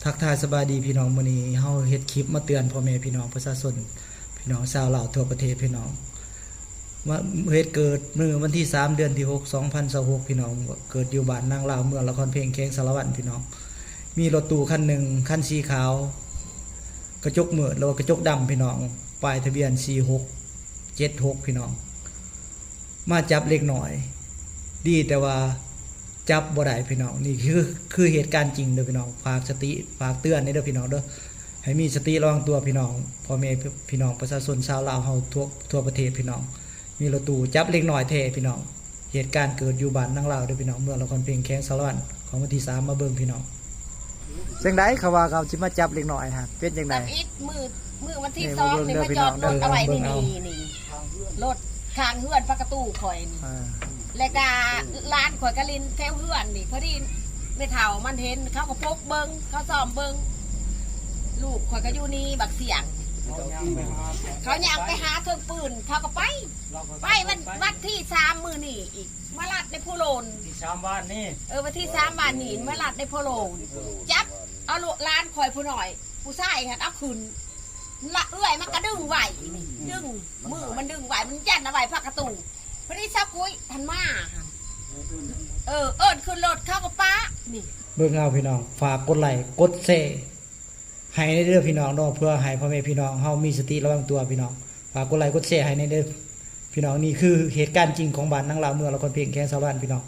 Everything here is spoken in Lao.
ທັກທາຍສະບາຍດີພີ່ນ້ອງ, ມື້ນີ້ເຮົາເຮັດຄລິບມາເຕືອນພໍ່ແມ່ພີ່ນ້ອງປະຊາຊົນ ພີ່ນ້ອງຊາວລາວທົ່ວປະເທດພີ່ນ້ອງ. ມາ ເຫດເກີດມື້ວັນທີສາມ ເດືອນທີຫົກ ສອງພັນຊາວຫົກ ພີ່ນ້ອງ, ເກີດຢູ່ບ້ານນາງລາວ ເມືອງລະຄອນເພັງ ແຂວງສາລະວັນພີ່ນ້ອງ. ມີລົດຕູ້ຄັນໜຶ່ງ ຄັນສີຂາວ ກະຈົກມືດ ຫຼືວ່າກະຈົກດຳພີ່ນ້ອງ, ປ້າຍທະບຽນສີ່ຫົກເຈັດຫົກພີ່ນ້ອງ. ມາຈັບເດັກນ້ອຍ ດີແຕ່ວ່າຈັບບໍ່ໄດ້ພີ່ນ້ອງ. ນີ້ຄື ຄືເຫດການຈິງເດີພີ່ນ້ອງ. ຝາກສະຕິ ຝາກເຕືອນແດ່ເດີພີ່ນ້ອງເດີ, ໃຫ້ມີສະຕິລະວັງຕົວພີ່ນ້ອງ, ພໍ່ແມ່ພີ່ນ້ອງປະຊາຊົນຊາວລາວເຮົາທົ່ວ ທົ່ວປະເທດພີ່ນ້ອງ. ມີລົດຕູ້ຈັບເດັກນ້ອຍແທ້ພີ່ນ້ອງ. ເຫດການເກີດຢູ່ບ້ານນາງລາວເດີພີ່ນ້ອງ, ເມືອງລະຄອນເພັງ ແຂວງສາລະວັນ ຂອງວັນທີສາມ. ມາເບິ່ງພີ່ນ້ອງ. ຈັ່ງໃດ ເຂົາວ່າເຂົາຊິມາຈັບເດັກນ້ອຍຫັ້ນ ເປັນຈັ່ງໃດ? ຈັບອີກ ມື້ ມື້ວັນທີສອງນີ້ມາຈອດລົດເອົາໄວ້ນີ້ ນີ້ ນີ້ ລົດຂ້າງເຮືອນປະຕູຂ້ອຍນີ້ ອ່າ ແລ້ວກະຫຼານຂ້ອຍກະຫຼິ້ນແຖວເຮືອນນີ້. ພໍດີແມ່ເຖົ້າມັນເຫັນ ເຂົາກະປົກເບິ່ງ ເຂົາຊ້ອມເບິ່ງ. ລູກຂ້ອຍກະຢູ່ນີ້ບັກສ່ຽງ ເຂົາຍ່າງໄປຫາເຖິງປືນ ເຂົາກະໄປ ໄປວັນ ວັນທີສາມມື້ນີ້ອີກ ມາລັດໃນໂພໂລນ ວັນທີສາມວານນີ້ ເອີ ວັນທີສາມວານນີ້ ມາລັດໃນໂພໂລນ ຈັບເອົາລູກຫຼານຂ້ອຍຜູ້ນ້ອຍ ຜູ້ຊາຍຫັ້ນເອົາຂຶ້ນ ລະເອື້ອຍມັນກະດຶງໄວ້ນີ້ ດຶງ ມືມັນດຶງໄວ້ ມັນຢັນເອົາໄວ້ພາກປະຕູ. ພໍດີຊາວກຸ້ຍຫັ້ນມາ ເອີ ເອີ້ນຂຶ້ນລົດ ເຂົາກະປະນີ້. ເບິ່ງເອົາພີ່ນ້ອງ, ຝາກກົດໄລ້ກົດແຊ ໃຫ້ແດ່ເດີພີ່ນ້ອງເນາະ, ເພື່ອໃຫ້ພໍ່ແມ່ພີ່ນ້ອງເຮົາມີສະຕິລະວັງຕົວພີ່ນ້ອງ. ຝາກກົດໄລ້ກົດແຊໃຫ້ແດ່ເດີພີ່ນ້ອງ. ນີ້ຄືເຫດການຈິງຂອງບ້ານນາງລາວ ເມືອງລະຄອນເພັງ ແຂວງສາລະວັນພີ່ນ້ອງ.